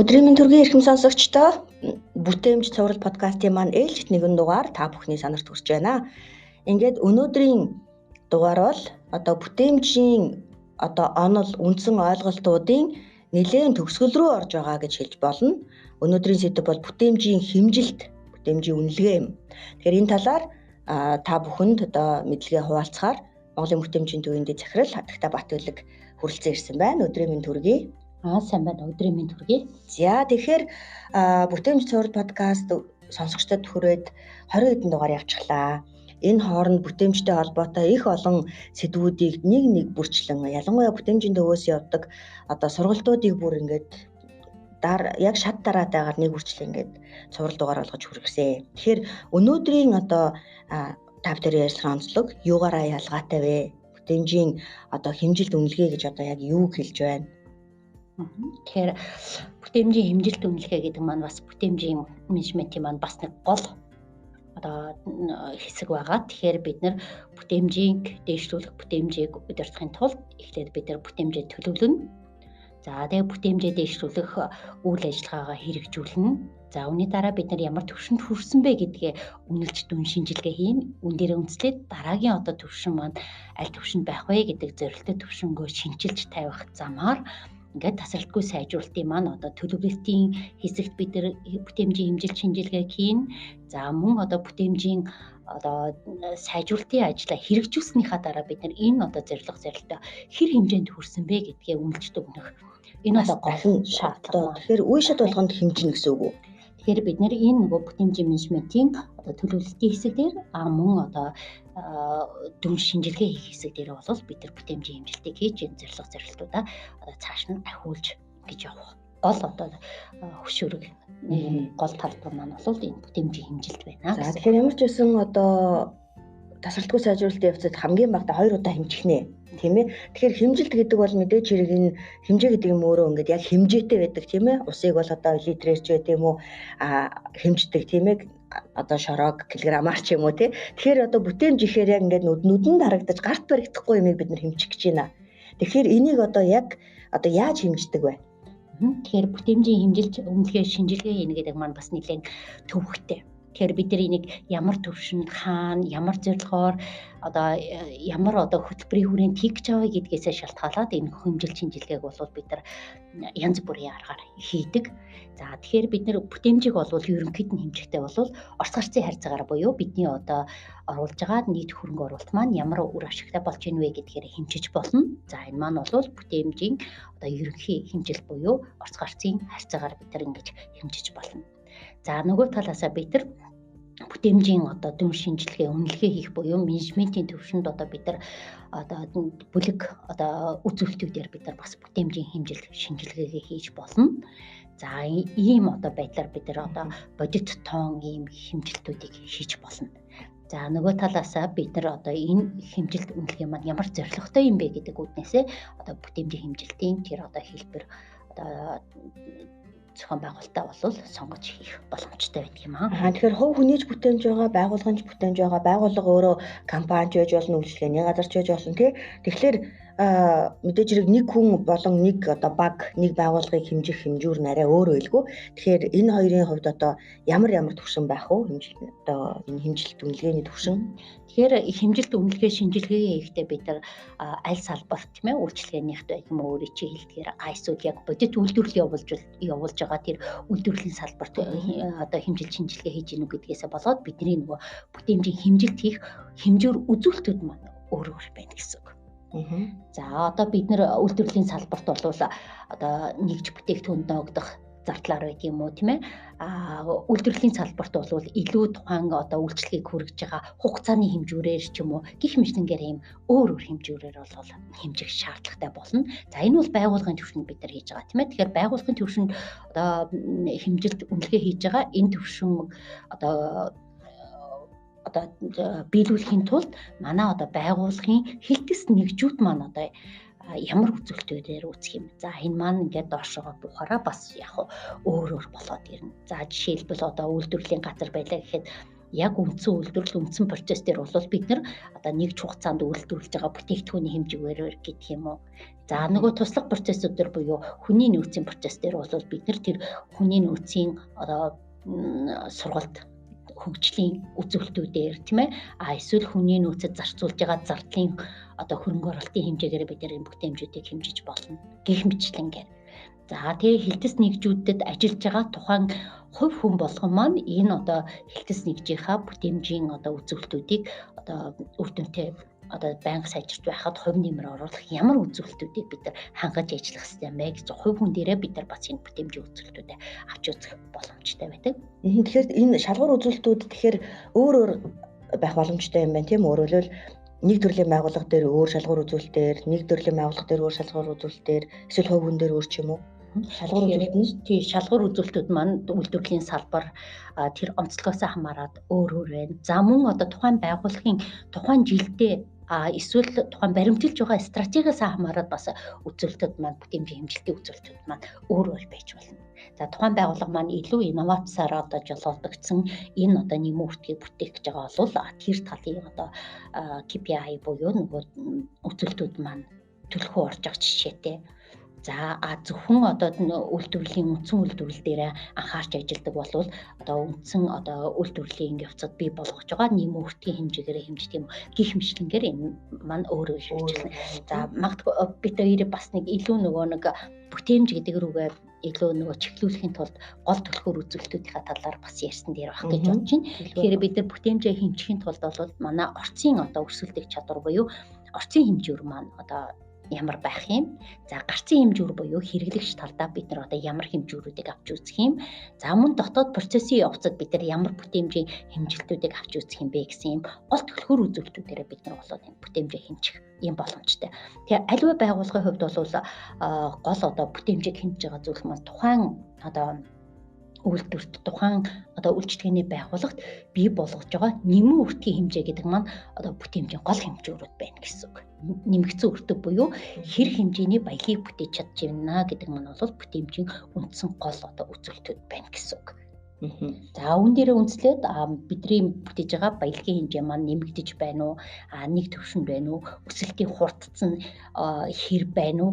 Өдрийн мэнд төргийн эрхэм сонсогчдоо, бүтээмж цуврал подкастын маань ээлжит нэгэн дугаар та бүхний санарт хүрч байна. Ингээд өнөөдрийн дугаар бол одоо бүтээмжийн одоо онол үндсэн ойлголтуудын нэлээн төгсгөл рүү орж байгаа гэж хэлж болно. Өнөөдрийн сэдэв бол бүтээмжийн хэмжилт, бүтээмжийн үнэлгээ юм. Тэгэхээр энэ талаар та бүхэнд одоо мэдлэгээ хуваалцахаар Монголын бүтээмжийн төвийн дэд захирал Хатагтай Батбэлэг хүрэлцэн ирсэн байна. Өдрийн мэнд төргий. Сайн байна. Өдрийн мэнд хүргэе. За, тэгэхээр бүтээмж цуврал подкаст сонсогчдод хүрээд 20 хэдэн дугаар явчихлаа. Энэ хооронд бүтээмжтэй холбоотой их олон сэдвүүдийг нэг нэг бүрчлэн, ялангуяа бүтээмжийн төвөөс явдаг одоо сургалтуудыг бүр ингээд яг шат дараатайгаар нэг бүрчлэн ингээд цуврал дугаар болгож хүргэсэн. Тэгэхээр өнөөдрийн одоо та бүхэн ярилцлагын онцлог юугаараа ялгаатай вэ? Бүтээмжийн одоо хэмжилт үнэлгээ гэж одоо яг юу хэлж байна? Тэгэхээр бүтээмжийн хэмжилт үнэлгээ гэдэг маань бас бүтээмжийн менежментийн маань бас нэг гол одоо хэсэг байгаа. Тэгэхээр бид нар бүтээмжийг дээшлүүлэх, бүтээмжийг удирдахын тулд эхлээд бид нар бүтээмжээ төлөвлөнө. За, тэгээ бүтээмжээ дээшлүүлэх үйл ажиллагаагаа хэрэгжүүлнэ. За, үүний дараа бид нар ямар төвшөнд хүрсэн бэ гэдгээ үнэлж дүн шинжилгээ хийнэ. Үн дээрээ үндэслээд дараагийн одоо төвшин маань аль төвшөнд байх вэ гэдэг зорилттой төвшөнгөө шинчилж тавих замаар ингээд тасралтгүй сайжруулалтын маань одоо төлөвлөлтийн хэсэгт бид нар бүтээмжийн хэмжилт шинжилгээ хийнэ. За, мөн одоо бүтээмжийн одоо сайжруулалтын ажлаа хэрэгжүүлснийхаа дараа бид нар энэ одоо зорилго зорилттой хэр хэмжээнд хүрсэн бэ гэдгээ үнэлж дүгнэх. Энэ одоо гол шаардлага. Тэгэхээр үе шат болгонд хэмжинэ гэсэн үг үү? Тэгэхээр бид нэр энэ нөгөө бүтээмжийн менежментийн одоо төлөвлөлтийн хэсэг дээр мөн одоо дүн шинжилгээ хийх хэсэг дээр бол бид нар бүтээмжийн хэмжилтийг хийж энэ зорилго зорилтуудаа одоо цааш нь ахиулж гэж явах. Гол одоо хөшүүрэг нэг гол талбар маань бол энэ бүтээмжийн хэмжилт байна. За, тэгэхээр ямар ч байсан одоо тасралтгүй сайжруулалтын явцад хамгийн багадаа 2 удаа хэмжих нэ. Тийм ээ. Тэгэхээр хэмжилт гэдэг бол мэдээж хэрэг энэ хэмжээ гэдэг юм өөрөө ингээд яг хэмжээтэй байдаг, тийм ээ. Усыг бол одоо литрээр ч байд юм уу хэмждэг, тийм ээ. Одоо шороог килограммаар ч юм уу, тий. Тэгэхээр одоо бүтээмж ихээр яг ингээд нүдэнд харагдаж гарт баригдахгүй юмыг бид нар хэмжих гэж байна. Тэгэхээр энийг одоо яг одоо яаж хэмждэг вэ? Тэгэхээр бүтээмжийн хэмжилт үнэлгээ шинжилгээ хийнэ гэдэг маань бас нэлээд төвөгтэй. Тэгэхээр бид нар энийг ямар төвшөнд хаана, ямар зорилгоор одоо ямар одоо хөтөлбөрийн хүрээнд хийх гэж байгаа гэдгээсээ шалтгаалаад энэ хэмжилт шинжилгээг бол бид нар янз бүрийн аргаар хийдэг. За, тэгэхээр бид нар бүтээмжийг бол ерөнхийд нь хэмжихтэй бол орц гарцын харьцаагаар буюу бидний одоо оруулж байгаа нийт хөрөнгө оруулалт маань ямар үр ашигтай болж ийн вэ гэдгээр хэмжиж болно. За, энэ маань бол бүтээмжийн одоо ерөнхий хэмжилт буюу орц гарцын харьцаагаар бид нар ингэж хэмжиж болно. За, нөгөө талаасаа бид нар бүтээмжийн одоо дүн шинжилгээ, үнэлгээ хийх буюу менежментийн төвшөнд одоо бид нар одоо бүлэг одоо үзүүлэлтүүдээр бид нар бас бүтээмжийн хэмжилт шинжилгээгээ хийж болно. За, ийм одоо байдлаар бид нар одоо бодит тоон ийм хэмжилтүүдийг хийж болно. За, нөгөө талаасаа бид нар одоо энэ хэмжилт үнэлгээ маань ямар зорилготой юм бэ гэдэг үднээсээ одоо бүтээмжийн хэмжилтийн тэр одоо хэлбэр одоо зохион байгуулалтаа бол сонгож хийх боломжтой байдаг юм аа. Тэгэхээр хувь хүний ч бүтээмж байгаа, байгууллагын ч бүтээмж байгаа, байгууллага өөрөө компани ч байж болно, үйлчилгээний газар ч байж болно, тий. Тэгэхээр мэдээж хэрэг нэг хүн болон нэг одоо баг, нэг байгууллагыг хэмжих хэмжүүр нь арай өөр байлгүй. Тэгэхээр энэ хоёрын хувьд одоо ямар ямар түвшин байх вэ? Хэмжилт одоо энэ хэмжилт үнэлгээний түвшин. Тэгэхээр хэмжилт үнэлгээ шинжилгээ хийхдээ бид нар аль салбарт, тийм ээ, үйлчилгээнийхт байх юм уу, өөрийн чинь хэлдгээр эсвэл яг бодит үйлдвэрлэл явуулж байгаа тэр үйлдвэрлэлийн салбарт одоо хэмжилт шинжилгээ хийж гинүү гэдгээсээ болоод бидний нөгөө бүтээмжийн хэмжилт хийх хэмжүүр үзүүлэлтүүд маань өөр өөр байна гэсэн үг. За, одоо бид нар үйлдвэрлэлийн салбарт бол одоо нэгж бүтээгдэхүүнд ноогдох зардлаар байдаг юм уу, тийм ээ. Үйлдвэрлэлийн салбарт бол илүү тухайн одоо үйлчлэгийг хүргэж байгаа хугацааны хэмжүүрээр ч юм уу гих мэтнгээр ийм өөр өөр хэмжүүрээр бол хэмжих шаардлагатай болно. За, энэ бол байгууллагын түвшинд бид нар хийж байгаа, тийм ээ. Тэгэхээр байгууллагын түвшинд одоо хэмжилт үнэлгээ хийж байгаа энэ түвшин одоо биелүүлэхийн тулд манай одоо байгууллагын хилтэс нэгжүүд маань одоо ямар үзүүлэлтүүдээр үүсэх юм. За, энэ маань ингээд доошоо буухаараа бас яг өөр өөр болоод ирнэ. За, жишээлбэл одоо үйлдвэрлэлийн газар байлаа гэхэд Яг үндсэн үйлдвэрлэл, үндсэн процесс дээр бол бид нар одоо нэг хугацаанд үйлдвэрлэж байгаа бүтээгдэхүүний хэмжээгээр гэдэг юм уу. За нөгөө туслах процессууд дээр буюу хүний нөөцийн процесс дээр бол бид нар тэр хүний нөөцийн одоо сургалт хөгжлийн үзүүлэлтүүдээр, тийм ээ, а эсвэл хүний нөөцөд зарцуулж байгаа зардлын одоо хөрөнгө оруулалтын хэмжээгээр бид нар энэ бүтээмжүүдийг хэмжиж болно гэх мэтчилэнгээр. За тэгээ хилтэс нэгжүүдэд ажиллаж байгаа тухайн хувь хүн болгон маань энэ одоо хилтэс нэгжийнхаа бүтээмжийн одоо үзүүлэлтүүдийг одоо үр дүнтэй одоо байнга сайжирч байхад хувь нэмэр оруулах ямар үзүүлэлтүүдийг бид нар хангаж ажиллах хэрэгтэй юм бэ гэж хувь хүн дээрээ бид нар бас энэ бүтээмжийн үзүүлэлтүүдээ авч үзэх боломжтой байдаг. Тэгэхээр энэ шалгуур үзүүлэлтүүд тэгэхээр өөр өөр байх боломжтой юм байна, тийм үү? Өөрөөр хэлбэл, нэг төрлийн байгууллага дээр өөр шалгуур үзүүлэлтээр, нэг төрлийн байгууллага дээр өөр шалгуур үзүүлэлтээр, эсвэл хувь хүн дээр өөр ч юм уу? Шалгуур үзүүлэлт нь тий, шалгуур үзүүлэлтүүд маань үйлдвэрлэлийн салбар, тэр онцлогоос хамаарат өөр өөр байна. За мөн одоо тухайн байгууллагын тухайн жилдээ эсвэл тухайн баримталж байгаа стратегиас хамаарат бас үзүүлэлтүүд маань, бүтээмжийн хэмжилтийн үзүүлэлтүүд маань өөр өөр байж болно. За тухайн байгууллага маань илүү инновацаар одоо жолоодогдсон энэ одоо нэмэн үртгийг бүтээх гэж байгаа бол тэр талын одоо KPI буюу нөгөө үзүүлэлтүүд маань төлхөө орж байгаа жишээтэй. За зөвхөн одоо үйлдвэрлэлийн үндсэн үйлдвэрлэл дээр анхаарч ажилладаг болвол одоо үндсэн одоо үйлдвэрлэлийн явцад бий болгож байгаа нэмэн өртгийн хэмжээгээр хэмждэг юм гих мэтлэнгээр энэ маань өөрөө хэрэгжүүлнэ. За магадгүй бид хоёр бас нэг илүү нөгөө нэг бүтээмж гэдэг рүүгээ илүү нөгөө чиглүүлэхийн тулд гол түлхүүр үзүүлэлтүүдийнхаа талаар бас ярьсан дээр байх гэж бодож байна. Тэгэхээр бид нар бүтээмжээ хэмжихийн тулд бол манай орцын одоо өрсөлдөх чадвар буюу орцын хэмжүүр маань одоо ямар байх юм? За гарцын хэмжүүр буюу хэрэглэгч талдаа бид нар одоо ямар хэмжүүрүүдийг авч үзэх юм? За мөн дотоод процессын явцад бид нар ямар бүтээмжийн хэмжилтүүдийг авч үзэх юм бэ гэсэн юм гол түлхүүр үзүүлэлтүүдээрээ бид нар болоод энэ бүтээмжээ хэмжих юм боломжтой. Тэгээ аливаа байгууллагын хувьд бол гол одоо бүтээмжийг хэмжиж байгаа зүйл маань тухайн одоо үйлдвэрт, тухайн одоо үйлчилгээний байгууллагт бий болгож байгаа нэмэн өртгийн хэмжээ гэдэг маань одоо бүтээмжийн гол хэмжүүрүүд байна гэсэн үг. Нэмэгдсэн өртөг буюу хэр хэмжээний баялагийг бүтээж чадж байна гэдэг маань бол бүтээмжийн үндсэн гол одоо үзүүлэлтүүд байна гэсэн үг. За үүн дээрээ үндэслээд бидний бүтээж байгаа баялагын хэмжээ маань нэмэгдэж байна уу, нэг төвшөнд байна уу, өсөлтийн хурдцсан хэр байна уу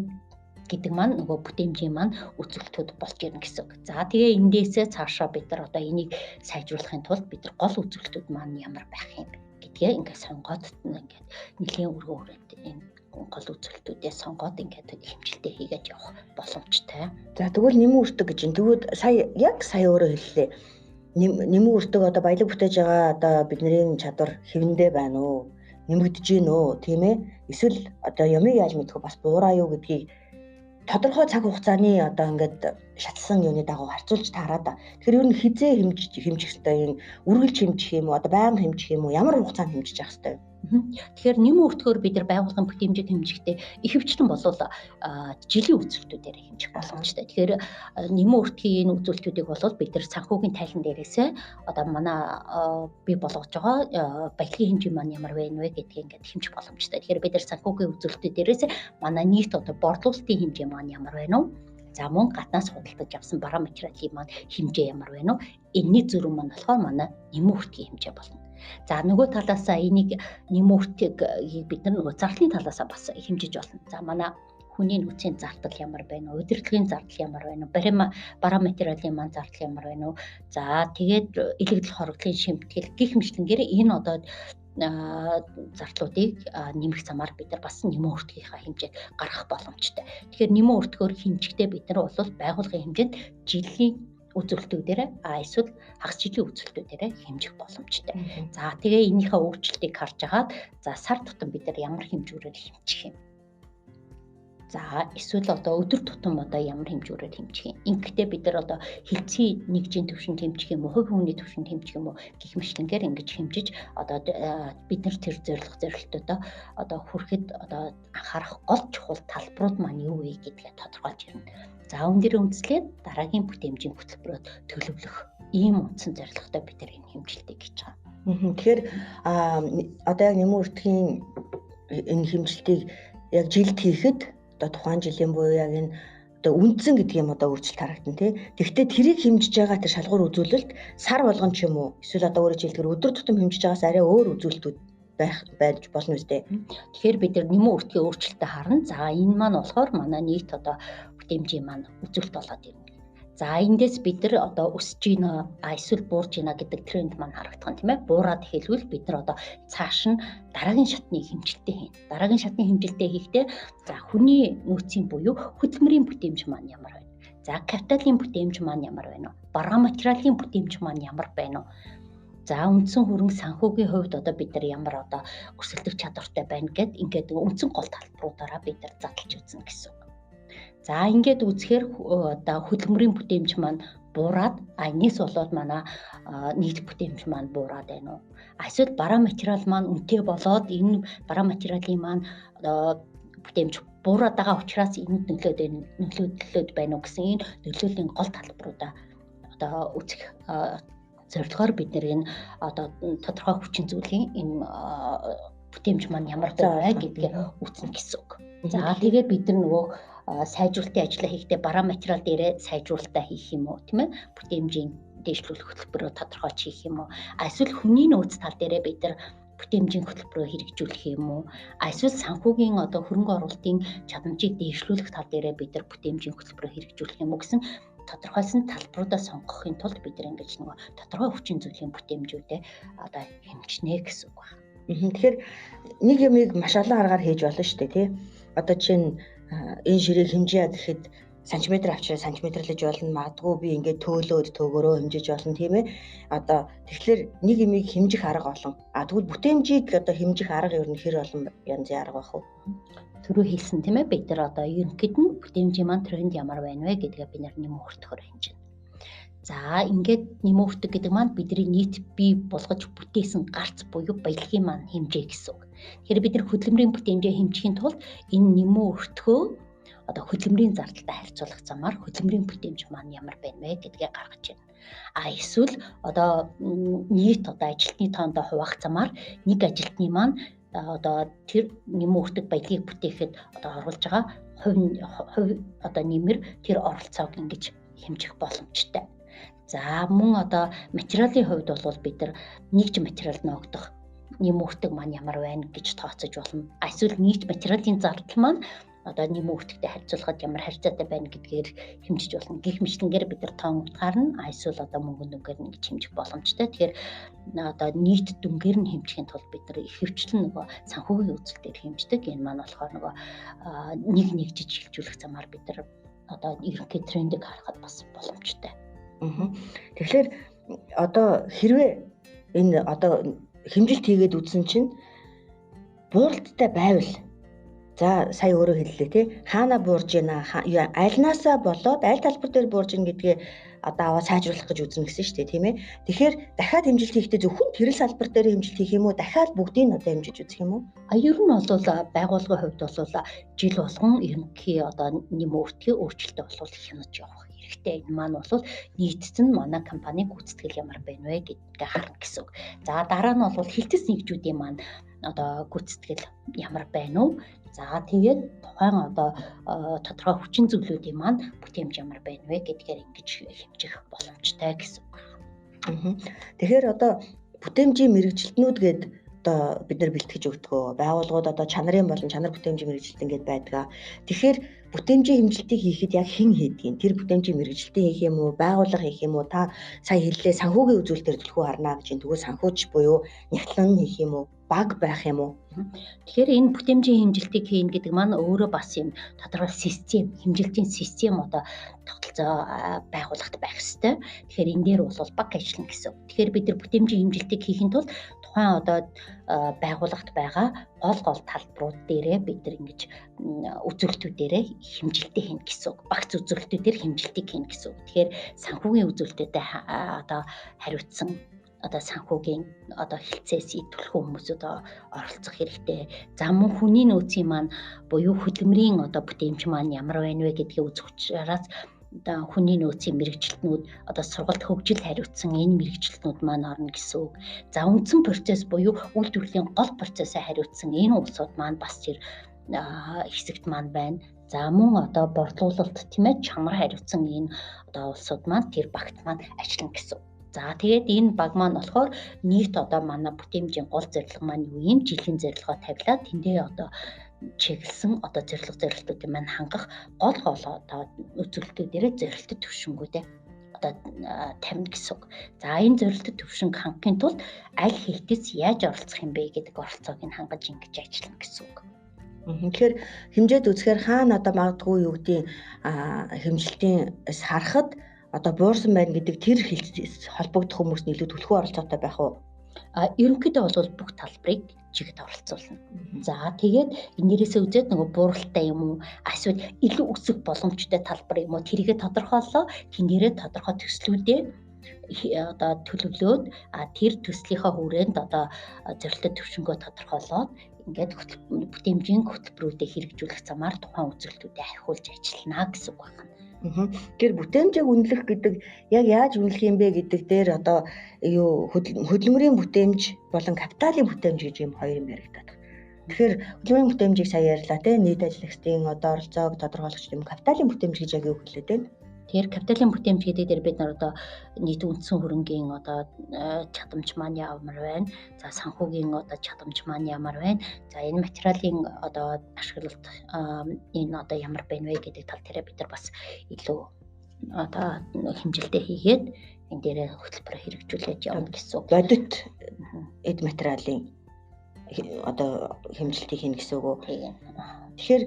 гэдэг маань нөгөө бүтээмжийн маань үзүүлэлтүүд болж ирнэ гэсэн үг. За тэгээ эндээсээ цаашаа бид нар одоо энийг сайжруулахын тулд бид нар гол үзүүлэлтүүд маань ямар байх юм гэдгээ ингээд сонгоод, ингээд нэлийн өргөн хүрээнд энэ гол үзүүлэлтүүдээ сонгоод ингээд хэмжилтээ хийгээд явах боломжтой. За тэгвэл нэмэн өртөг гэж юм. Тэгвэл сая яг сая өөрөө хэллээ. Нэмэн өртөг одоо баялаг бүтээж байгаа одоо бидний чадвар хэвэндээ байна уу? Нэмэгдэж гин үү, тийм ээ? Эсвэл одоо ямыг яаж мэдэх вэ? Бас буураа юу гэдгийг тодорхой цаг хугацааны одоо ингээд шатсан юуны дагуу харьцуулж таарад. Тэгэхээр ер нь хизээ хэмжиж хэмжих хэрэгтэй юм, үргэлж хэмжих юм уу, одоо байнга хэмжих юм уу, ямар хугацаанд хэмжиж явах хэрэгтэй вэ? Тэгэхээр нэмэн өртгөөр бид нар байгууллагын бүтээмжийг хэмжихдээ ихэвчлэн болвол жилийн үзүүлэлтүүдээр хэмжих боломжтой. Тэгэхээр нэмэн өртгийн энэ үзүүлэлтүүдийг бол бид нар санхүүгийн тайлан дээрээсээ одоо манай бий болгож байгаа баялагын хэмжээ маань ямар байна вэ гэдгийг ингээд хэмжих боломжтой. Тэгэхээр бид нар санхүүгийн үзүүлэлтүүд дээрээс манай нийт одоо борлуулалтын хэмжээ маань ямар байна вэ? За мөн гаднаас худалдаж авсан бараа материалын маань хэмжээ ямар байна вэ? Энэний зөрүү маань болохоор манай нэмэн өртгийн хэмжээ болно. За нөгөө талаасаа энийг нэмэн өртгийг бид нар нөгөө зардлын талаасаа бас хэмжиж болно. За манай хүний нөөцийн зардал ямар байна вэ? Удирдлагын зардал ямар байна вэ? Бараа материалын маань зардал ямар байна вэ? За тэгээд илэгдэл хорогдлын шимтгэл гих мэтлэнгээр энэ одоо зардлуудыг нэмэх замаар бид нар бас нэмэн өртгийнхаа хэмжээг гаргах боломжтой. Тэгэхээр нэмэн өртгөөр хэмжихдээ бид нар бол байгууллагын хэмжээнд жилийн үзүүлэлтүүдээр эсвэл хагас жилийн үзүүлэлтүүдээр хэмжих боломжтой. За тэгээ энийхээ өөрчлөлтийг харж агаад за сар тутам бид нар ямар хэмжүүрээр хэмжих юм? За эсвэл одоо өдөр тутам одоо ямар хэмжүүрээр хэмжих юм? Ингэхдээ бид нар одоо хилцээ нэгжийн түвшинд хэмжих юм уу, хувь хүний түвшинд хэмжих юм уу гэх мэтлэнгээр ингэж хэмжиж одоо бид нар тэр зорилго зорилтуудаа одоо хүрэхэд одоо анхаарах гол чухал талбарууд маань юу вэ гэдгээ тодорхойлж ирнэ. За үүн дээр үндэслээд дараагийн бүтээмжийн хөтөлбөрөөр төлөвлөх ийм үндсэн зорилготой бид нар энэ хэмжилтийг хийж байгаа. Тэгэхээр одоо яг нэмэн өртгийн энэ хэмжилтийг яг жилд хийхэд одоо тухайн жилийн буюу яг энэ одоо үндсэн гэдэг юм одоо өөрчлөлт харагдана тий. Тэгэхдээ тэрийг хэмжиж байгаа тэр шалгуур үзүүлэлт сар болгон ч юм уу эсвэл одоо өөрөөр хэлбэл өдөр тутам хэмжиж байгаас арай өөр үзүүлэлтүүд байж болно үстэй. Тэгэхээр бид нар нэмэн өртгийн өөрчлөлтөө харна. За энэ маань болохоор манай нийт одоо бүтээмжийн маань үзүүлэлт болоод ирнэ. За эндээс бид нар одоо өсөж гинэ эсвэл буурж гинэ гэдэг тренд маань харагдах нь тийм ээ. Буураад хэлвэл бид нар одоо цааш нь дараагийн шатны хэмжилтээ хийнэ. Дараагийн шатны хэмжилтээ хийхдээ за хүний нөөцийн буюу хөдөлмөрийн бүтээмж маань ямар байна? За капиталын бүтээмж маань ямар байна вэ? Баргаан материалын бүтээмж маань ямар байна вэ? За үндсэн хөрөнгө санхүүгийн хувьд одоо бид нар ямар одоо өрсөлдөх чадвартай байна гэд ингээд үндсэн гол талбаруудаараа бид нар задлж үзнэ гэсэн үг. За ингээд үзэхээр одоо хөдөлмөрийн бүтээмж маань буураад, энэс болоод манай нийт бүтээмж маань буураад байна уу? Эсвэл бараа материал маань үнэтэй болоод энэ бараа материалын маань одоо бүтээмж буураад байгаа учраас энэнд нөлөөлөд байна уу гэсэн энэ нөлөөллийн гол талбаруудаа одоо үзэх зорилгоор бид нэр энэ одоо тодорхой хүчин зүйлийн энэ бүтээмж маань ямар байна гэдгээ үзнэ гэсэн үг. За тэгээд бид нар нөгөө сайжруулалтын ажлаа хийхдээ бараа материал дээрээ сайжруулалтаа хийх юм уу, тийм ээ? Бүтээмжийн дээшлүүлэх хөтөлбөрөө тодорхойлж хийх юм уу? Эсвэл хүний нөөц тал дээрээ бид нар бүтээмжийн хөтөлбөрөө хэрэгжүүлэх юм уу? Эсвэл санхүүгийн одоо хөрөнгө оруулалтын чадамжийг дээшлүүлэх тал дээрээ бид нар бүтээмжийн хөтөлбөрөө хэрэгжүүлэх юм уу гэсэн тодорхойлсон талбаруудаа сонгохын тулд бид нар ингэж нөгөө тодорхой хүчин зүйлийн бүтээмжүүдээ одоо хэмжинэ гэсэн үг байна. Тэгэхээр нэг юмыг маш олон аргаар хийж болно шүү дээ, тий? Одоо чинь энэ ширээг хэмжээ гэхэд сантиметр авчираа сантиметрлэж болно, магадгүй би ингээд төөлөөд төөгөрөө хэмжиж болно, тийм ээ. Одоо тэгэхээр нэг юмыг хэмжих арга олон. Тэгвэл бүтээмжийг одоо хэмжих арга ер нь хэр олон янзын арга байх вэ? Түрүү хэлсэн тийм ээ, бид нар одоо ерөнхийд нь бүтээмжийн маань тренд ямар байна вэ гэдгээ бид нар нэмэн өртөхөөр хэмжинэ. За ингээд нэмэн өртөг гэдэг маань бидний нийт бий болгож бүтээсэн гарц буюу баялагын маань хэмжээ гэсэн үг. Тэгэхээр бид нар хөдөлмөрийн бүтээмжээ хэмжихийн тулд энэ нэмэн өртгөө одоо хөдөлмөрийн зардалтай харьцуулах замаар хөдөлмөрийн бүтээмж маань ямар байна вэ гэдгээ гаргаж байна. Эсвэл одоо нийт одоо ажилтны тоондоо хуваах замаар нэг ажилтны маань одоо тэр нэмэн өртөг баялагийг бүтээхэд одоо оруулж байгаа хувь одоо нэмэр тэр оролцоог ингэж хэмжих боломжтой. За мөн одоо материалын хувьд бол бид нар нэгж материал ноогдох нэмэн өртөг маань ямар байна гэж тооцож болно. Эсвэл нийт материалын зардал маань одоо нэмэн өртөгтэй харьцуулахад ямар харьцаатай байна гэдгээр хэмжиж болно. Гэх мэтлэнгээр бид нар тоон утгаар нь эсвэл одоо мөнгөн дүнгээр нь ингэж хэмжих боломжтой. Тэгэхээр одоо нийт дүнгээр нь хэмжихийн тулд бид нар ихэвчлэн нөгөө санхүүгийн үзэлтээр хэмждэг. Энэ маань болохоор нөгөө нэг нэгжиж хилжүүлэх замаар бид нар одоо ерөнхий трендийг харахад бас боломжтой. Тэгэхээр одоо хэрвээ энэ одоо хэмжилт хийгээд үзсэн чинь бууралттай байвал, за сая өөрөө хэллээ тий, хаана буурж байна, альнаасаа болоод аль талбар дээр буурж ийн гэдгээ одоо аваа сайжруулах гэж үзнэ гэсэн шүү дээ, тийм ээ. Тэгэхээр дахиад хэмжилт хийхдээ зөвхөн тэр л салбар дээр хэмжилт хийх юм уу, дахиад бүгдийг нь одоо хэмжиж үзэх юм уу? Ер нь бол байгууллагын хувьд бол жил болгон ерөнхий одоо нэмэн өртгийн өөрчлөлтөө бол хянаж явах хэрэгтэй. Энэ маань бол нийтд нь манай компанийн гүйцэтгэл ямар байна вэ гэдгээ харна гэсэн үг. За дараа нь бол хилтэс нэгжүүдийн маань одоо гүйцэтгэл ямар байна уу? За тэгээд тухайн одоо тодорхой хүчин зүйлүүдийн маань бүтээмж ямар байна вэ гэдгээр ингэж хэмжих боломжтой гэсэн үг. Тэгэхээр одоо бүтээмжийн мэргэжилтнүүд гээд одоо бид нар бэлтгэж өгдөг. Байгууллагууд одоо чанарын болон чанар бүтээмжийн мэргэжилтэн гээд байдаг. Тэгэхээр бүтээмжийн хэмжилтийг хийхэд яг хэн хийдгийг? Тэр бүтээмжийн мэргэжилтэн хийх юм уу, байгууллага хийх юм уу? Та сая хэллээ санхүүгийн үзүүлэлтээр төлхөө харна гэж. Тэгвэл санхүүч буюу нягтлан хийх юм уу? Баг байх юм уу? Тэгэхээр энэ бүтээмжийн хэмжилтийг хийнэ гэдэг маань өөрөө бас юм тодорхой систем, хэмжилтийн систем одоо тогтолцоо байгууллагт байх ёстой. Тэгэхээр энэ дээр бол баг ажиллана гэсэн үг. Тэгэхээр бид нар бүтээмжийн хэмжилтийг хийхин тулд тухайн одоо байгууллагт байгаа гол гол талбарууд дээрээ бид нар ингэж үзүүлэлтүүдээрээ хэмжилтийг хийнэ гэсэн үг. Багц үзүүлэлтүүдээр хэмжилтийг хийнэ гэсэн үг. Тэгэхээр санхүүгийн үзүүлэлтүүдэд одоо хариуцсан одоо санхүүгийн одоо хилцээс түлхүү хүмүүсүүд оролцох хэрэгтэй. За мөн хүний нөөцийн маань буюу хөдөлмөрийн одоо бүтээмж маань ямар байна вэ гэдгийг үзэх учраас одоо хүний нөөцийн мэргэжилтнүүд одоо сургалт хөгжил хариуцсан энэ мэргэжилтнүүд маань орно гэсэн үг. За үндсэн процесс буюу үйлдвэрлэлийн гол процессыг хариуцсан энэ улсууд маань бас тэр хэсэгт маань байна. За мөн одоо борлуулалт тийм ээ чанар хариуцсан энэ одоо улсууд маань тэр багт маань ажиллана гэсэн. За тэгээд энэ баг маань болохоор нийт одоо манай бүтээмжийн гол зорилго маань юу юм? Жилийн зорилгоо тавилаа. Тэндээ одоо чиглэсэн одоо зорилго зорилтуудыг маань хангах гол гол одоо үзүүлэлтүүдээрээ зорилтод төвшингүүдээ одоо тавина гэсэн үг. За энэ зорилтод төвшинг хангахын тулд аль хэлтэс яаж оролцох юм бэ гэдэг оролцоог нь хангаж ингэж ажиллана гэсэн үг. Тэгэхээр хэмжээд үзэхээр хаана одоо магадгүй юу гэдгийг хэмжилтийн харахад одоо буурсан байна гэдэг тэр холбогдох хүмүүс нь илүү түлхүү оролцоотой байх уу? Ерөнхийдөө бол бүх талбарыг чигт оролцуулна. За тэгээд энэ дээрээсээ үзээд нөгөө бууралтай юм уу эсвэл илүү өсөх боломжтой талбар юм уу тэрийгэ тодорхойлоо. Тэн дээрээ тодорхой төслүүдээ одоо төлөвлөөд тэр төслийнхаа хүрээнд одоо зорилттой төвшөнгөө тодорхойлоод ингээд бүтээмжийн хөтөлбөрүүдэд хэрэгжүүлэх замаар тухайн үзүүлэлтүүдэд ахиулж ажиллана гэсэн үг байна. Тэгэхээр бүтээмжийг үнэлэх гэдэг яг яаж үнэлэх юм бэ гэдэг дээр одоо юу хөдөлмөрийн бүтээмж болон капиталын бүтээмж гэж юм хоёр юм яригдаад байна. Тэгэхээр хөдөлмөрийн бүтээмжийг сая ярьлаа те нийт ажиллагчдын одоо оролцоог тодорхойлох юм капиталын бүтээмж гэж яг юу хэлээд байна? Тэгэхээр капиталын бүтээмж гэдэг дээр бид нар одоо нийт үндсэн хөрөнгийн одоо чадамж маань ямар байна? За санхүүгийн одоо чадамж маань ямар байна? За энэ материалын одоо ашиглалт энэ одоо ямар байна вэ гэдэг тал дээр бид нар бас илүү одоо хэмжилтээ хийгээд энэ дээрээ хөтөлбөр хэрэгжүүлээд явна гэсэн үг. Бодит эд материалын одоо хэмжилтийг хийнэ гэсэн үг үү? Тэгэхээр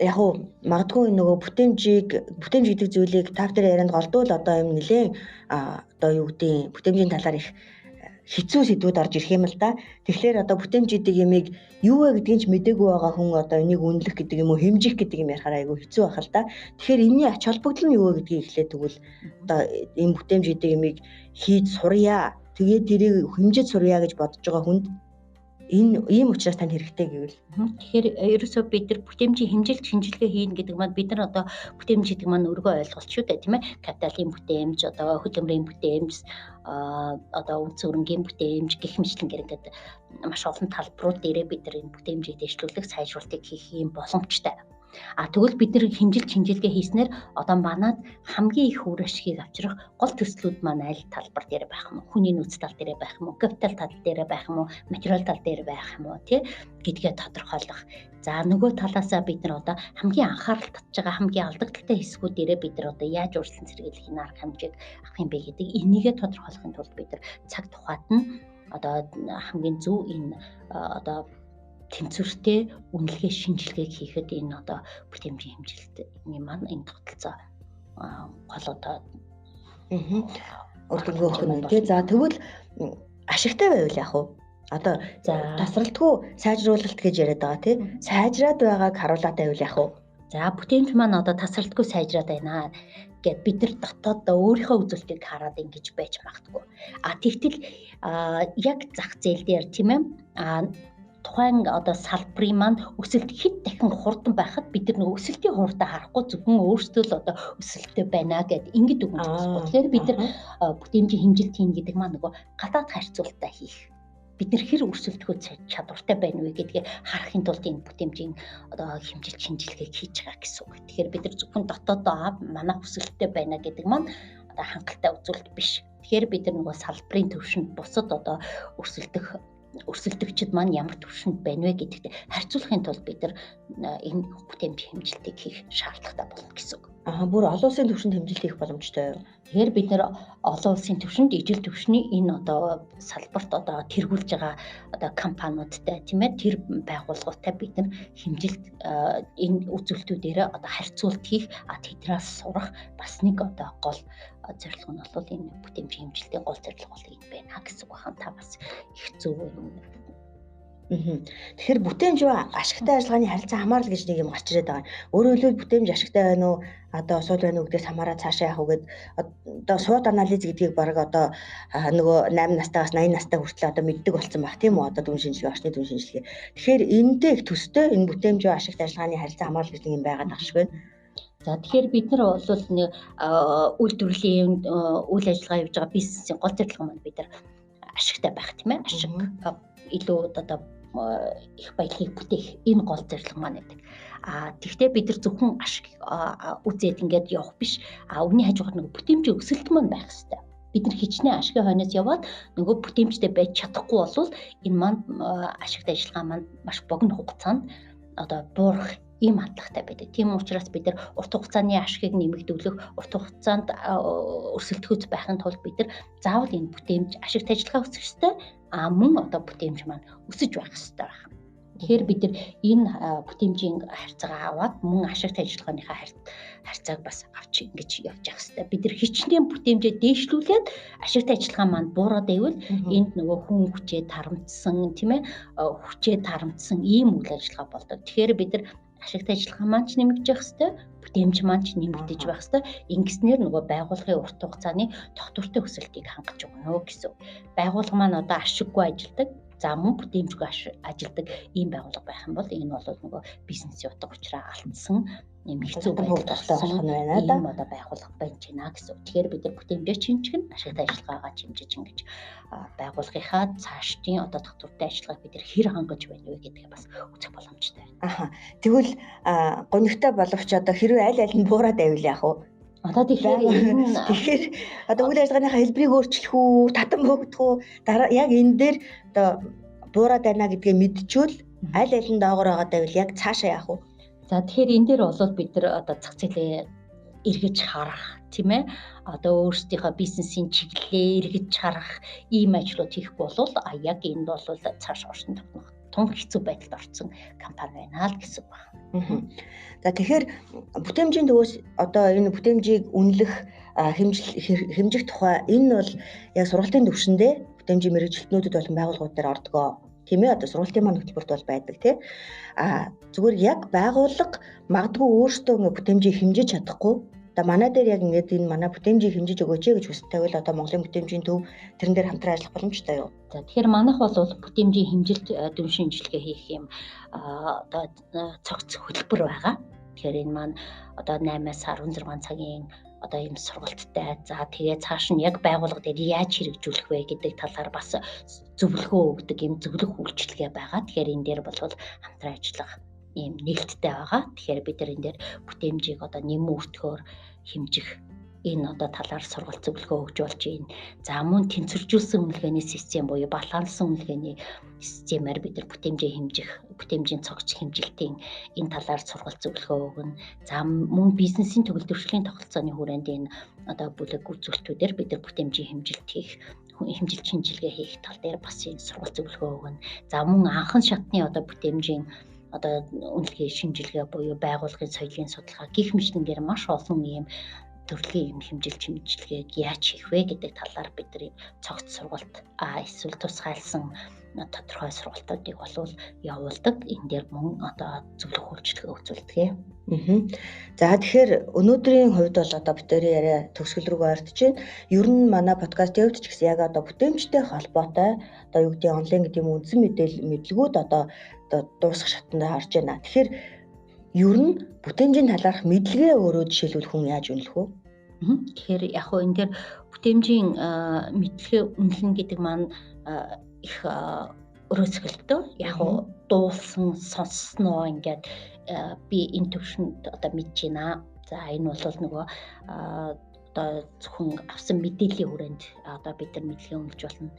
яг уу магадгүй нөгөө бүтээмжийг бүтээмж гэдэг зүйлийг та бүхэн ярианд голдуул одоо юм нэлээд одоо юу гэдгийг бүтээмжийн талаар их хэцүү сэдвүүд орж ирэх юм л да. Тэгэхээр одоо бүтээмж гэдэг юмыг юу вэ гэдгийг ч мдээгүй байгаа хүн одоо энийг үнэлэх гэдэг юм уу хэмжих гэдэг юм ярихаар айгүй хэцүү байх л да. Тэгэхээр энэний ач холбогдол нь юу вэ гэдгийг эхлээд тэгвэл одоо энэ бүтээмж гэдэг юмыг хийж сурья. Тэгээд тэрийг хэмжиж сурья гэж бодож байгаа хүнд энэ ийм учраас танд хэрэгтэй гэвэл. Тэгэхээр ерөөсөө бид нар бүтээмжийн хэмжилт шинжилгээ хийнэ гэдэг маань бид нар одоо бүтээмж гэдэг маань өргөө ойлголт шүү дээ, тийм ээ. Капиталын бүтээмж, одоо хөдөлмөрийн бүтээмж, одоо үндсэн хөрөнгийн бүтээмж гэх мэтлэнгээр ингээд маш олон талбарууд дээрээ бид нар энэ бүтээмжийг дэвшлүүлэх, сайжруулалтыг хийх юм боломжтой. А тэгвэл бид нар хэмжилт шинжилгээ хийснээр одоо манад хамгийн их үр ашигыг авчрах гол төслүүд маань аль талбар дээр байх юм уу? Хүний нөөц тал дээр байх юм уу? Капитал тал дээр байх юм уу? Материал тал дээр байх юм уу? Тэ гэдгээ тодорхойлох. За нөгөө талаасаа бид нар одоо хамгийн анхаарал татж байгаа хамгийн алдагдaltaй хэсгүүд дээрээ бид нар одоо яаж өөрчлөн сэргийлэх арга хэмжээг авах юм бэ гэдэг энийгээ тодорхойлохын тулд бид нар цаг тухайд нь одоо хамгийн зөв энэ одоо тэнцвэртэй үнэлгээ шинжилгээг хийхэд энэ одоо бүтээмжийн хэмжилтний маань энэ тогтолцоо гол одоо үр дүнгээ өгөх нь тий. За тэгвэл ашигтай байвал яах вэ? Одоо тасралтгүй сайжруулалт гэж яриад байгаа тий. Сайжраад байгааг харуулаад байвал яах вэ? За бүтээмж маань одоо тасралтгүй сайжраад байна гэд бид нар дотоод өөрийнхөө үзүүлэлтийг хараад ингэж байж магадгүй. А тэгтэл яг зах зээл дээр тийм ээ тухайн одоо салбарын маань өсөлт хэд дахин хурдан байхад бид нар нөгөө өсөлтийн хурдаа харахгүй зөвхөн өөрсдөө л одоо өсөлттэй байна гэд ингэж дүгнэж болохгүй. Тэгэхээр бид нар бүтээмжийн хэмжилт хийн гэдэг маань нөгөө гадаад харьцуултаа хийх. Бид нар хэр өрсөлдөхөд чадвартай байна вэ гэдгийг харахын тулд энэ бүтээмжийн одоо хэмжилт шинжилгээг хийж байгаа гэсэн үг. Тэгэхээр бид нар зөвхөн дотоодоо манай өсөлттэй байна гэдэг маань одоо хангалттай үзүүлэлт биш. Тэгэхээр бид нар нөгөө салбарын төвшөнд бусад одоо өрсөлдөгчд маань ямар түвшинд байна вэ гэдэгт харьцуулахын тулд бид нар энэ бүтээмжийн хэмжилтийг хийх шаардлагатай болно гэсэн үг. Аа бүр олон улсын түвшинд хэмжилт хийх боломжтой юу? Тэгэхээр бид нар олон улсын түвшинд, ижил түвшний энэ одоо салбарт одоо тэргүүлж байгаа одоо компаниудтай тийм ээ тэр байгууллагуудтай бид нар хэмжилт энэ үзүүлэлтүүдээрээ одоо харьцуулт хийх, тэднээс сурах бас нэг одоо гол зорилго нь бол энэ бүтээмжийн хэмжилтийн гол зорилго бол энэ байна гэсэн үг байна. Та бас их зөв юм. Тэгэхээр бүтээмж ба ашигтай ажиллагааны харилцаа хамаарал гэж нэг юм гарч ирээд байгаа. Өөрөөр хэлбэл бүтээмж ашигтай байна уу, одоо сул байна уу гэдгээс хамаараа цаашаа явах уу гэд одоо сууд анализ гэдгийг баг одоо нөгөө 8 настайгаас 80 настай хүртэл одоо мэддэг болсон байх тийм үү? Одоо дүн шинжилгээ, орчны дүн шинжилгээ. Тэгэхээр энэтэй их төстэй энэ бүтээмж ба ашигтай ажиллагааны харилцаа хамаарал гэж нэг юм байгаад байгаа шиг байна. За тэгэхээр бид нар бол нэг үйлдвэрлэлийн үйл ажиллагаа явж байгаа бизнесийн гол зорилго маань бид нар ашигтай байх тийм ээ. Ашиг илүү одоо их баялагийг бүтээх энэ гол зорилго маань байдаг. Тэгвэл бид нар зөвхөн ашиг үзээд ингээд явах биш. Үүний хажуугаар нөгөө бүтээмжийн өсөлт маань байх хэрэгтэй. Бид нар хичнээн ашигын хойноос яваад нөгөө бүтээмжтэй байж чадахгүй болвол энэ маань ашигт ажиллагаа маань маш богино хугацаанд одоо буурах ийм хандлагатай байдаг. Тийм учраас бид нар урт хугацааны ашигыг нэмэгдүүлэх, урт хугацаанд өрсөлдөхүйц байхын тулд бид нар заавал энэ бүтээмж ашигт ажиллагаа өсөх ёстой. Мөн одоо бүтээмж маань өсөж байх ёстой байна. Тэгэхээр бид нар энэ бүтээмжийн харьцаагаа аваад мөн ашигт ажиллагааныхаа харьцааг бас авч ингэж явж явах хэрэгтэй. Бид нар хичнээн бүтээмжээ дээшлүүлээд ашигт ажиллагаа маань буураад байвал энд нөгөө хүн хүчээ тарамтсан, тийм хүчээ тарамтсан ийм үйл ажиллагаа болдог. Тэгэхээр бид нар ашигт ажиллагаа маань ч нэмэгдэж явах хэрэгтэй, бүтээмж маань ч нэмэгдэж байх хэрэгтэй. Ингэснээр нөгөө байгууллагын урт хугацааны тогтвортой өсөлтийг хангаж өгнө гэсэн. Байгууллага маань одоо ашиггүй ажилладаг, за мөн бүтээмжгүй ажилладаг ийм байгууллага байх юм бол энэ бол нөгөө бизнесийн утга учираа алдсан юм хэцүү байдал болох нь байна да. Ийм одоо байгууллага байж байна гэсэн. Тэгэхээр бид нар бүтээмжээ чимжих нь ашигт ажиллагаагаа чимжиж ингэж байгууллагынхаа цаашдын одоо тогтвортой ажиллагааг бид нар хэр хангаж байна вэ гэдгээ бас үзэх боломжтой байна. Аха. Тэгвэл гонигтай боловч одоо хэрвээ аль аль нь буураад байвал яах вэ? Одоо тэгэхээр одоо үйл ажиллагааныхаа хэлбэрийг өөрчлөх үү, татан богдох уу? Дараа яг энэ дээр одоо буураад байна гэдгээ мэдчихвэл аль аль нь доогоор байгаа байвал яг цаашаа яах вэ? За тэгэхээр энэ дээр бол бид нар одоо зах зээлээ эргэж харах, тийм одоо өөрсдийнхөө бизнесийн чиглэлээ эргэж харах ийм ажлууд хийх бол яг энд бол цааш оршин тогтнох тун хэцүү байдалд орсон компани байна л гэсэн үг байна. За тэгэхээр бүтээмжийн төвөөс одоо энэ бүтээмжийг үнэлэх, хэмжих тухай энэ бол яг сургалтын түвшиндээ бүтээмжийн мэргэжилтнүүдэд болон байгууллагууд дээр ордгоо. Тийм одоо сургалтын маань хөтөлбөрт бол байдаг тий. Зүгээр яг байгууллага магадгүй өөртөө ингээ бүтээмжийг хэмжиж чадахгүй. Одоо манай дээр яг ингээд энэ манай бүтээмжийг хэмжиж өгөөч гэж хүсдэг бол одоо Монголын бүтээмжийн төв тэрэн дээр хамтран ажиллах боломжтой юу? За тэгэхээр манайх бол бүтээмжийн хэмжилт дүн шинжилгээ хийх юм одоо цогц хөтөлбөр байгаа. Тэгэхээр энэ маань одоо 8-аас 16 цагийн одоо ийм сургалттай. За тэгээ цааш нь яг байгууллага дээр яаж хэрэгжүүлэх вэ гэдэг талаар бас зөвлөгөө өгдөг ийм зөвлөх үйлчилгээ байгаа. Тэгэхээр энэ дээр бол хамтран ажиллах ийм нээлттэй байгаа. Тэгэхээр бид нар энэ дээр бүтээмжийг одоо нэмэн өртгөөр хэмжих энэ одоо талаар сургалт зөвлөгөө өгж болж байна. За мөн тэнцвэржүүлсэн үнэлгээний систем буюу баланслсан үнэлгээний системээр бид нар бүтээмжээ хэмжих, бүтээмжийн цогц хэмжилтийн энэ талаар сургалт зөвлөгөө өгнө. За мөн бизнесийн төгөлдршлийн тогтолцооны хүрээнд энэ одоо бүлэг үзүүлэлтүүдээр бид нар бүтээмжийн хэмжилт хийх, хэмжилт шинжилгээ хийх тал дээр бас энэ сургалт зөвлөгөө өгнө. За мөн анхан шатны одоо бүтээмжийн одоо үнэлгээ шинжилгээ буюу байгууллагын соёлын судалгаа гих мэтчилэнгээр маш олон ийм төрлийн юм хэмжилт шинжилгээг яаж хийх вэ гэдэг талаар бидний цогц сургалт эсвэл тусгайлсан тодорхой сургалтуудыг болвол явуулдаг. Энэ дээр мөн одоо зөвлөх үйлчилгээ үзүүлдэг. За тэгэхээр өнөөдрийн хувьд бол одоо бид хоёрын яриа төгсгөл рүү ойртож байна. Ер нь манай подкастын хувьд ч гэсэн яг одоо бүтээмжтэй холбоотой одоо юу гэдэг онлайн гэдэг юм үндсэн мэдээлэл мэдлэгүүд одоо дуусах шатанд харж байна. Тэгэхээр ер нь бүтээмжийн талаарх мэдлэгээ өөрөө жишээлбэл хүн яаж үнэлэх вэ? Тэгэхээр яг хөө энэ дээр бүтээмжийн мэдлэгээ үнэлнэ гэдэг маань их өрөөсгөлтөө яг хөө дуулсан сонссноо ингээд би энэ төвшөнд одоо мэдж байна. За энэ бол нөгөө одоо зөвхөн авсан мэдээллийн хүрээнд одоо бид нар мэдлэгээ үнэлж болно.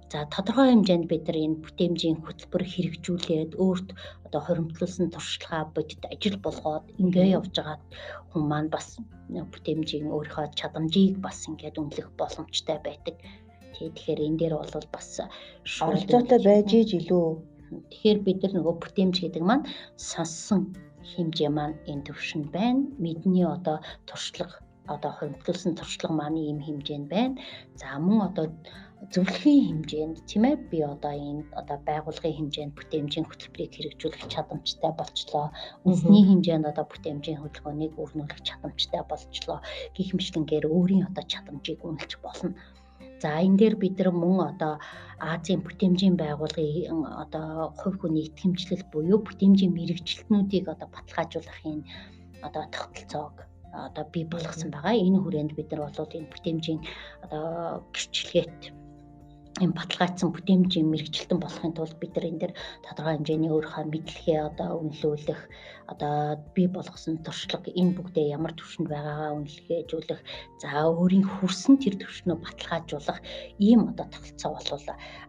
За тодорхой хэмжээнд бид нар энэ бүтээмжийн хөтөлбөр хэрэгжүүлээд өөрт одоо хоримтлуулсан туршлагаа бодит ажил болгоод ингээ явж байгаа хүн маань бас бүтээмжийн өөрийнхөө чадамжийг бас ингээд үнэлэх боломжтой байдаг. Тэгэхээр энэ дээр бол бас оролцоотой байж иж илүү. Тэгэхээр бид нар нөгөө бүтээмж гэдэг маань сонссон хэмжээ маань энэ төвшөнд байна. Мэдний одоо туршлага одоо хоримтлуулсан туршлага маань ийм хэмжээнд байна. За мөн одоо зөвлөхийн хэмжээнд тийм би одоо энэ одоо байгууллагын хэмжээнд бүтээмжийн хөтөлбөрийг хэрэгжүүлэх чадамжтай болчлоо. Үндэсний хэмжээнд одоо бүтээмжийн хөдөлгөөнийг өрнүүлэх чадамжтай болчлоо. Гэх мэтчилэнгээр өөрийн одоо чадамжийг үнэлж болно. За энэ дээр бид нар мөн одоо Азийн бүтээмжийн байгууллагын одоо хувь хүний итгэмжлэл буюу бүтээмжийн мэргэжилтнүүдийг одоо баталгаажуулахын одоо тогтолцоог одоо бий болгосон байгаа. Энэ хүрээнд бид нар бол энэ бүтээмжийн одоо гэрчлэгээт Энэ баталгаажсан бүтээмжийн мэргэжилтэн болохын тулд бид нар энэ дээр тодорхой хэмжээний өөрийнхөө мэдлэгээ одоо үнэлүүлэх, одоо бий болгосон туршлага энэ бүгдээ ямар түвшинд байгаагаа үнэлгээжүүлэх, за өөрийн хүрсэн тэр түвшнөө баталгаажуулах ийм одоо тогтолцоо бол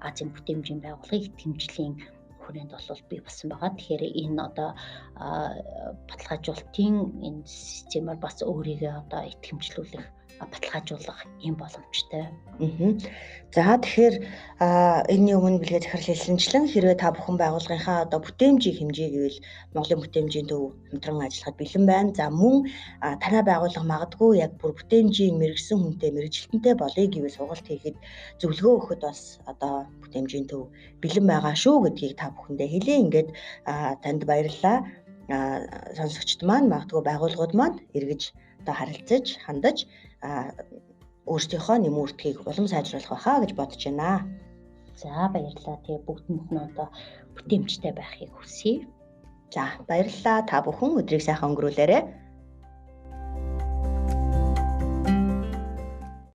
Азийн бүтээмжийн байгууллагын итгэмжлийн хүрээнд бол бий болсон байгаа. Тэгэхээр энэ одоо баталгаажуулалтын энэ системээр бас өөрийгөө одоо итгэмжлүүлэх, баталгаажуулах ийм боломжтой. За, тэгэхээр энэний өмнө бэлгээ захирал хэлсэнчлэн, хэрвээ та бүхэн байгууллагынхаа одоо бүтээмжийг хэмжээ гэвэл Монголын бүтээмжийн төв хамтран ажиллахад бэлэн байна. За, мөн танай байгууллага магадгүй яг бүр бүтээмжийн мэргэсэн хүнтэй, мэргэжилтэнтэй болъё гэвэл сургалт хийхэд, зөвлөгөө өгөхөд бас одоо бүтээмжийн төв бэлэн байгаа шүү гэдгийг та бүхэндээ хэлье. Ингээд танд баярлалаа. Сонсогчд маань, магадгүй байгууллагууд маань эргэж одоо харилцаж, хандаж, өөрсдийнхөө нэм үүрдгийг улам сайжруулах байхаа гэж бодож байна. За, баярлалаа. Тэгээ бүгдэнд нь одоо бүтээмжтэй байхыг хүсье. За, баярлалаа. Та бүхэн өдрийг сайхан өнгөрүүлээрэй.